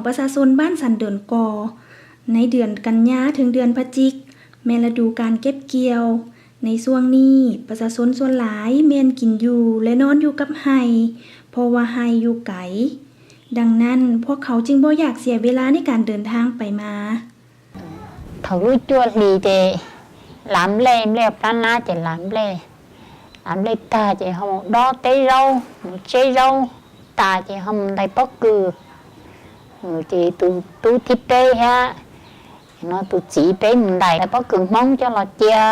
ประชาชนบ้านสันเดินก่อ ในเดือนกันยาถึงเดือนพฤศจิก แม่นฤดูกาลเก็บเกี่ยว ในช่วงนี้ประชาชนส่วนหลายแม่นกินอยู่และนอนอยู่กับไฮ่ เพราะว่าไฮ่อยู่ไกล ดังนั้นพวกเขาจึงบ่อยากเสียเวลาในการเดินทางไปมา Thaum lub cuaj hlis ces lav nplej, nplej plab nab ces lav nplej. Lav nplej tag ces ho mus dob teb zaub, mus tseb zaub tas ces ho mus ntais pob kws. Ces tus tub thib peb thiab no tus txiv peb mus ntais pob kws Hmoob coj los cia,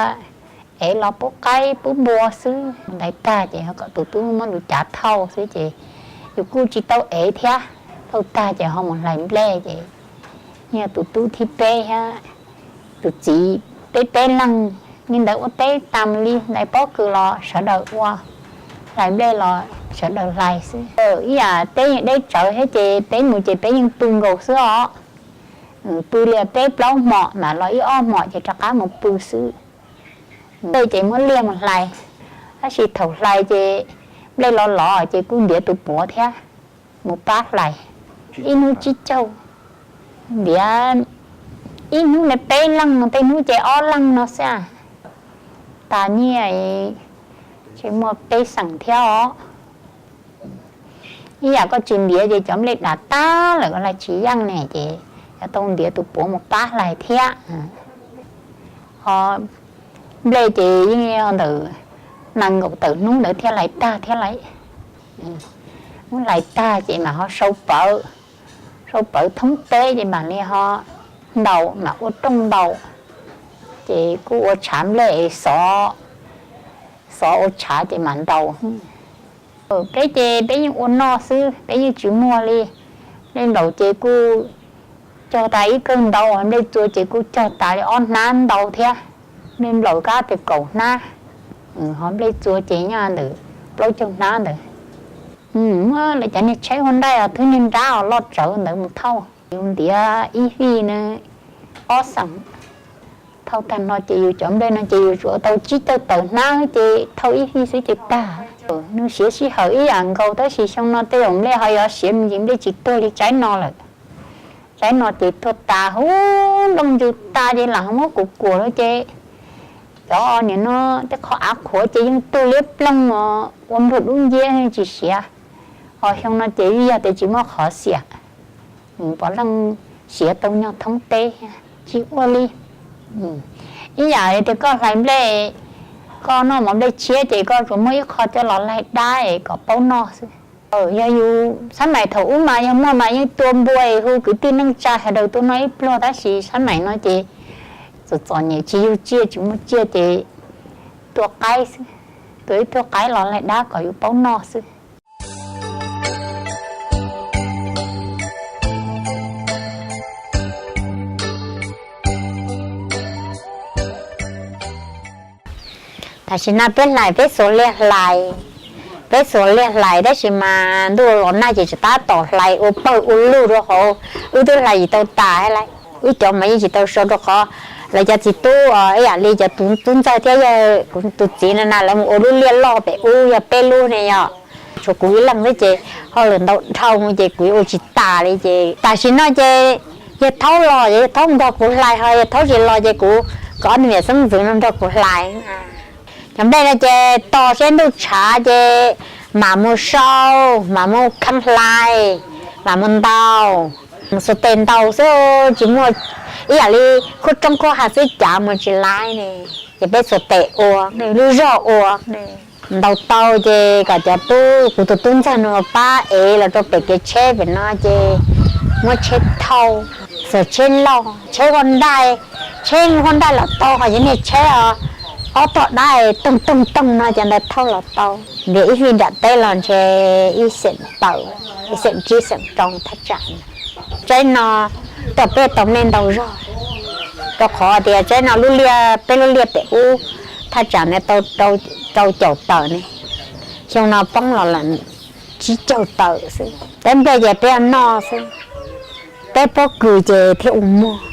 ev los pub qaib pub npua xwb. Mus ntais tag ces ho kom tus tub muab lus cav thauj xwb ces yus kuj tsis tau ev thiab. Thauj tag ces ho mus hlais nplej ces yog tus tub thib peb thiab tus txiv peb peb leeg li ntawd ua teb tas mus li, ntais pob kws los sawv daws ua, hlais nplej los sawv daws hlais xwb. Ib yam teb yeej deb tsawv thiab ces peb mus ces peb yeej pw nkaus xwb os. Pw li peb plaub hmos mam los ib ob hmos ces rov qab mus pw xwb. Tej ces muab liaj mus hlais, tab sis thaum hlais ces nplej los lov ces kuj ntiav tus puav thiab mus pab hlais. Ib hnub tsib caug, ntiav ib hnub li peb leeg, tej hnub ces ob leeg no xwb. Tas nyiaj tsis muaj peb xeem thiab os. Ib yam koj tsis ntiav ces cov nplej dav tag lawm koj hlais tsis yeej ne ces yuav tau ntiav tus puav mus pab hlais thiab. Ho nplej ces yeej ntawm nees nkaum tawm hnub ntawd thiaj hlais tag thiab lauj. Muab hlais tag ces mam ho sau pawv, sau pawv thoob teb ces mam li ho ntaus, mam ua rooj ntaus. Ces kuj ua tshav nplej es xov, xov ua tshav ces mam ntaus. Peb ces peb yeej ua noj xwb, peb yeej tsis muag li. Nplej nplaum ces kuj cog tas ib kawg ntau, nplej txua ces kuj cog tas li ob hnab ntau thiab. Nplej nplaum kab pes kaum hnab, ho nplej txua ces nyob ntawm plaub caug hnab ntawd. Muab lawv cov niag tsheb ua nraij os, thwb niag nrab os loj tsawv ntawd mus thauj, yus ntiav ib fij na ob xeem. Thauj tag no ces yus cov nplej no ces yus tsuas tau tsib caug tawm hnab ces thauj ib fij xwb ces tag. Nws siav sij hawm ib yam nkaus tab sis xyoo no tej zaum nplej ho yuav siav me ntsis, nplej tsis tuag li tsaib no lawm. Tsaib no ces tuag tas huv, nplooj ntsws tas ces lam ho muab kuv kuam lawm ces cov niam no tej qhov av qhuav ces yeej tuag liab ploog os, ua npluag dub nciab tsis siav. Ho xyoo no ces vim yog tias tsis muaj qhov xiam, puav leej siav tau nyob thoob teb, tsis ua li. Ib yam li tias koj hlais nplej, koj noj mov nplej tshiab ces koj tsuas muaj ib qho coj los laig dab es kom paub noj xwb. Yog yus xab maim thaum ub mas yog muaj mas yeej tua npua es hu kwv tij neej tsa sawv daws tuaj noj ib pluag, tab sis xab maim no ces txom txom nyem tsis yug tsiaj tsis muaj tsiaj ces tua qaib xwb, tua ib tug qaib los laig dab kom yus paub noj xwb. Tam sim no peb hlais, peb xuas liaj hlais, peb xuas liaj hlais tab sis mas ntuj los nag ces tsis tab tom hlais ua pawg ua lug rau hauv, wb twb hlais tsis tau tas lawm. Wb cov mas yeej tsis tau sau rau qhov lawv cov txiv tub ib yam li cov tub ntxawg thiab yog kuv tus txiv no na, lawv mus ua lub liaj loj pem ub yog peb lub ne yom. Tshuav kuv ib leeg xwb ces hauj lwm ntau dhau ces kuv ua tsis tas li ces tam sim no ces yawg Thaub los, yawg Thaub nrog kuv hlais, ho yawg Thaub tsis los ces kuv kom ob tug niam xeeb ntxwv no nrog kuv hlais. Cov nplej no ces tos seb ntuj tshav ces mam mus sau, mam mus kheeb hlais, mam mus ntaus. Xuas tes ntaus xwb, tsis muaj ib yam li khuab roob khuab hav xwb cav mus tsis laib ne. Ces peb xuas tes ua, lub zog ua. Ntaus tau ces kom cov tub, kuv tus tub ntxawg no pab ev los rau pem kev tsheb pem no ces muab tsheb thauj, xuas tsheb loj, tsheb ua nraij, tsheb ua nraij los tau, ho yog niag tsheb ob tog dab toog toog toog no ces ntawd thauj los tau. Ntiav ib fij nram teb los ntshe ib xeem tawm, ib xeem tsib xeem rau thaj tsam. Tsaib no rau peb tau nplej ntau zog, rau qhov tias tsaib no lub liaj, peb lub liaj pem ub thaj tsam ntawd tau rau caum tawm ne, xyoo no poob los lawm tsib caug tawm xwb. Peb nplej ces peb noj xwb, peb pob kws ces thiaj ua muag.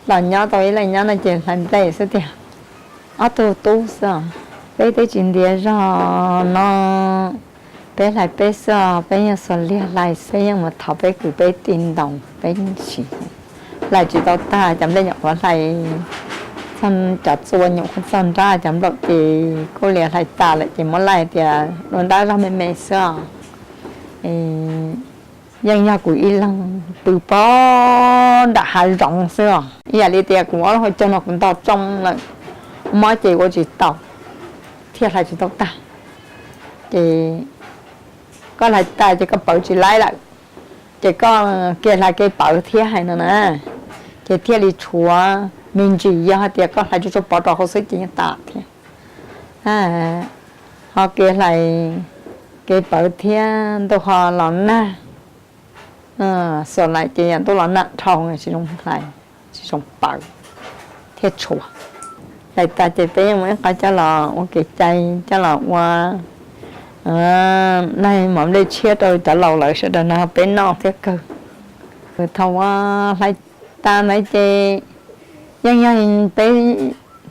Los nyob tau ib leeg nyob no ces hlais nplej xwb tiag. Ob tug tub xwb os. Peb twb tsis ntiav zog no, peb hlais peb xwb os, peb yeej xuas liag hlais xwb, yeej mus thov peb kwv peb tij ntaus peb tsis. Hlais tsis tau tag, cov nplej nyuam qhuav hlais, cov txua nyuam qhuav txog nrab cov nplaum ces kuj lias hlais tas lawm ces muab laij tias dua nrab zog me me xwb os. Yeej yog kuv ib leeg pw pog nram hav zoov xwb os. Ib yam li tias kuv ob lub hauv caug no kuv ntog tsoo lawm, mob ces ua tsis tau, thiaj hlais tsis tau tag. Ces koj hlais tas ces koj pawv tsis laib lawm, ces koj kiag hlais kev pawv thiab hais no na, ces thiaj li tshuav me ntsis, yog hais tias koj hlais tsuj tsuag pov rau hauv xwb ces yeej tas thiab. Ho kev hlais kev pawv thiab ntuj ho los nag, xuas laim ces yam ntuj los nag dhau, tsis zoo hlais, tsis zoo pawv, thiaj tshuav. Hlais tas ces peb yeej mus ib qho coj los ua kev cai, coj los ua laig mov nplej tshiab rau cov laus lawv sawv daws no peb noj thiab kawg. Thaum ua hlais tas ntawd ces yeej yog peb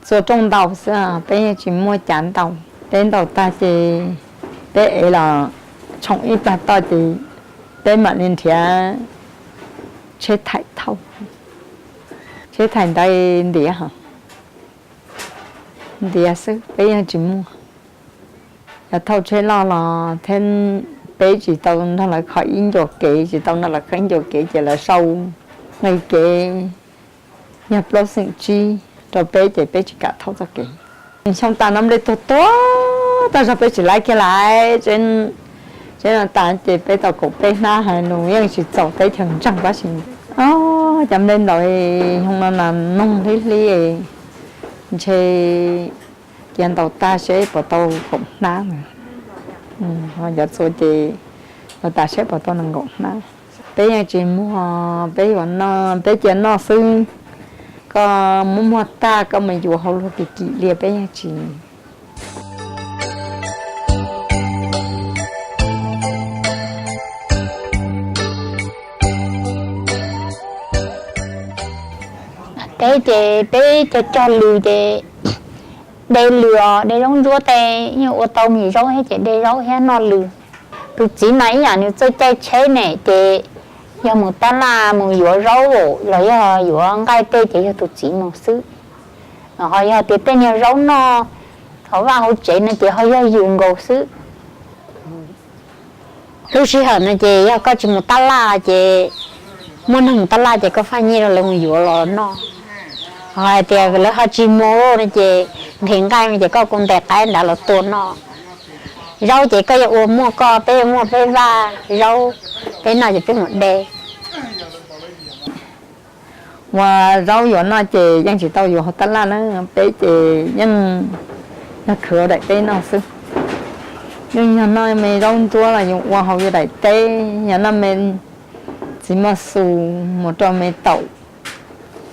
txua rooj ntau xwb, peb yeej tsis muaj cav ntau. Peb ntaus tag ces peb ev los tshoom ib plag toj ces peb mam li nrhiav tsheb thaim thauj, tsheb thaim ntawd ntiav, ntiav xwb peb yeej tsis muaj. Yog thauj tsheb loj los thiab peb tsis tau nrog lawv kho ib ncua kev, tsis tau nrog lawv kho ib ncua kev ces lawv sau nqi kev yog plaub xeem tsib rau peb ces peb tsis kam thauj txoj kev. Xyoo tas no nplej tuag tuag tag zog peb tsis laib kiag lawm. Tsheb no tas ces peb tau kaum peb hnab hais lus yeej tsis txaus teb chaws ntseeg tab sis cov nplej ntaus xyoo no na noog hlib hlib, ntshe cia ntaus tag seb puas tau kaum hnab. Cov txua ces ntaus tas seb puas tau nees nkaum hnab. Peb yeej tsis muag, peb yuav noj peb cia noj xwb. Koj muab muag tag koj mus yuav hauv luag kim kim liaj peb yeej tsis. Teb ces peb cog cog lws ces de lws os, de zaub ntsuab tej, yog ua tau me zaub thiab ces de zaub thiab noj lws. Tus txiv mas ib yam nws txawj caij tsheb ne ces yog mus tab laj mus yuav zaub los yog yuav nqaij tej ces yog tus txiv mus xwb. Ho yog tias tej niag zaub noj hauv vaj hauv tsev no ces ho yog yus nkaus xwb. Lub sij hawm no ces yog koj tsis mus tab laj ces muaj neeg mus tab laj ces koj faj nyiaj rau lawv mus yuav los noj. Ho hais tias lawv ho tsis mus no ces nqhis nqaij no ces koj kuj ntes qaib nrad los tua noj. Zaub ces koj yuav ua muaj koj, peb yuav muaj peb vaj, zaub peb noj ces peb mus de. Ua zaub yuav noj ces yeej tsis tau yuav hauv tab laj na, peb ces yeej yog khwv hauv daim teb noj xwb. Yeej yog noj me zaub ntsuab los yus ua hauv yus daim teb, yog noj me txiv maj xus mus rau me taum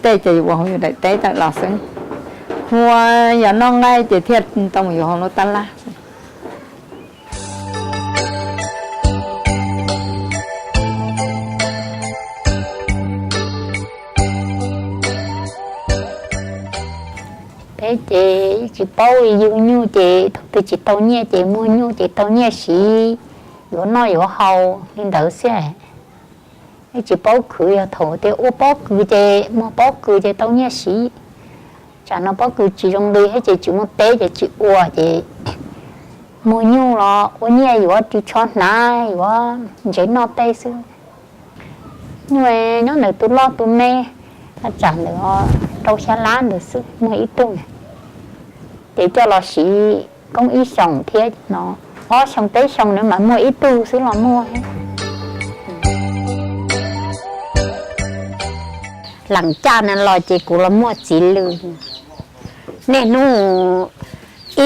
tej ces yus ua hauv yus daim teb tawm los xwb. Hu ua yog noj nqaij ces thiaj tau mus yuav hauv lub tab laj xwb. Peb ces tsis paub yug nyuj ces thaum twg tsis tau nyiaj ces muag nyuj ces tau nyiaj siv yuav noj yuav haus li ntawd xwb. Tsis paub khwv, yog thaum tias ua pob kws ces muag pob kws ces tau nyiaj siv. Tsam no pob kws tsis zoo nqi thiab ces tsis muaj teb ces tsis ua ces muag nyuj los ua nyiaj yuav ris tsho hnav yuav ntsev noj tej xwb. Nyuj nyob ntawm tus loj tus me, thaj tsam ntawm rau xya lab ntawd xwb muag ib tug. Ces coj los siv koob ib xyoos thiab no, ob xyoo peb xyoo na mas muag ib tug xwb los muag. Leem caj no los ces kuv los muag txiv lws. Niaj hnub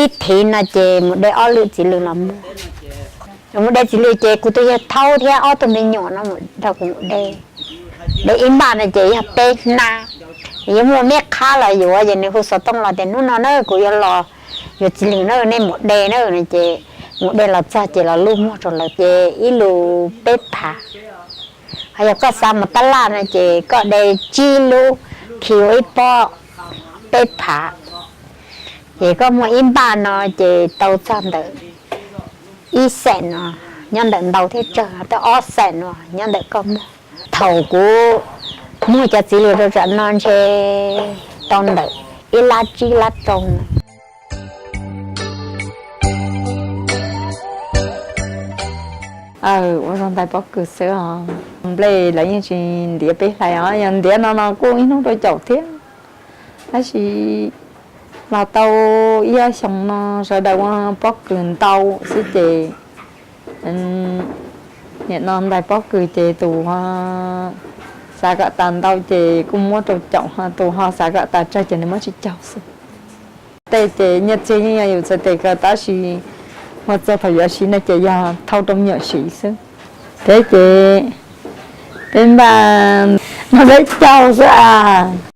ib thiv no ces mus de ob lwm txiv lws los muag. Mus de txiv lws ces kuv tus yawg thaub thiab ob tug me nyuam no mus nrog kuv mus de. De ib npaj no ces yog peb hnab. Yuav muaj me qhab los yuav ces nws hu xov tooj los tias hnub no na kuv yuav los yuav txiv lws na, nej mus de na no ces mus de los txog ces los luj muag rau lawv ces ib lus peb phav. Ho yog koj xav mus tab laj no ces koj de tsib lub Khi ua ib pob peb phav, ces koj muaj ib npaj no ces tau txog ntawm ib xees no, nyob ntawm ntau thiab tsawg, twb ob xees no nyob ntawm koj muag. Thaum kuv muag cov txiv lws rau tsam no ntshe tau ntawm ib lab tsib lab rau no. Ua zog ntais pob kws xwb os, nplej lawv yeej tsis ntiav peb hlais os, yog ntiav no no kuj ib hnub rau caum thiab. Tab sis los tau ib ob xyoos no sawv daws ua pob kws ntau xwb ces nim no ntais pob kws ces tus xav kom tas ntau ces kuj muab rau caum, tus ho xav kom tas tsawg ces nws muab tsis caug xwb. Tej ces nyiaj txiag yeej yog yus txhais tes kawg tab sis ua txog thaum yuav siv no ces yog thauj rau me nyuam siv xwb. Thiab ces peb npaj no peb caug xwb as.